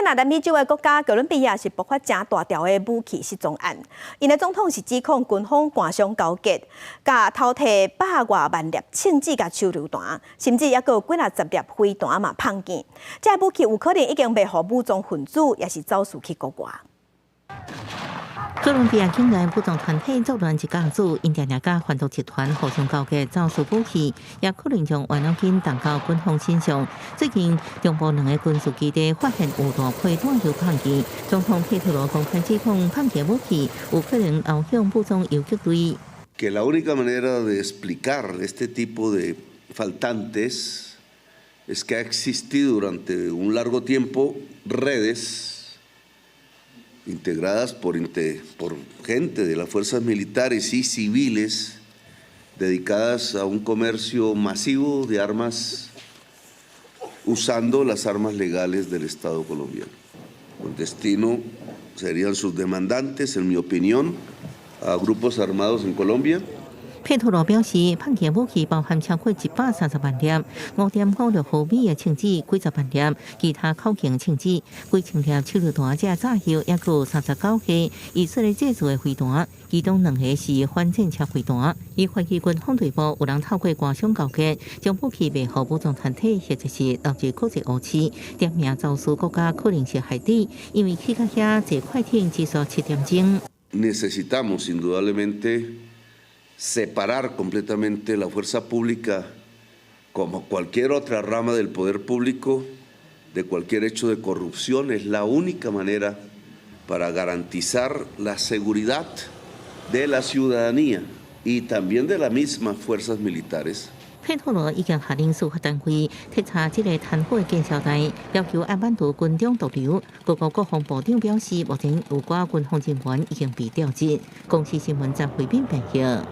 若南美洲的國家哥倫比亞是爆發誠大條的武器失蹤案，𪜶的總統是指控軍方官商勾結，共偷提百外萬粒槍子佮手榴彈，甚至猶閣有幾若十粒飛彈嘛麭見。這个武器有可能已經賣予武裝分子，抑是走私去國外。哥倫比亞境內武裝團體作亂一家子，𪜶定定佮販毒集團互相勾結走私武器，也可能將冤枉金動到軍方身上。最近，中部兩个軍事基地發現有大批彈藥麭去，總統佩特羅公開指控麭去武器有可能流向武裝游擊隊。 Que la única manera de explicar este tipo de faltantes es que ha existido durante un largo tiempo redes integradas por gente de las fuerzas militares y civiles dedicadas a un comercio masivo de armas usando las armas legales del Estado colombiano. El destino serían sus demandantes, en mi opinión, a grupos armados en Colombia. 佩托羅表示，麭去武器包含超過130萬粒5.56毫米的槍子，幾十萬粒其他口徑槍子，幾千粒手榴彈這炸藥，抑閣有39個以色列製造的飛彈，其中兩個是反戰車飛彈。伊懷疑軍方內部有人透過官商勾結，將武器賣予武裝團體，或者是流入國際烏市，點名走私國家可能是海地，因為去到遐坐快艇只需7點鐘。 Necesitamos indudablemente separar completamente la fuerza pública, como cualquier otra rama del poder público, de cualquier hecho de corrupción. Es la única manera para garantizar la seguridad de la ciudadanía y también de las mismas fuerzas militares. 佩托羅已經下令司法單位徹查這个貪腐的建設代，要求愛挽留軍中毒瘤。各國國防部長表示，目前有關軍方人員已經被調職。公視新聞張惠敏編譯。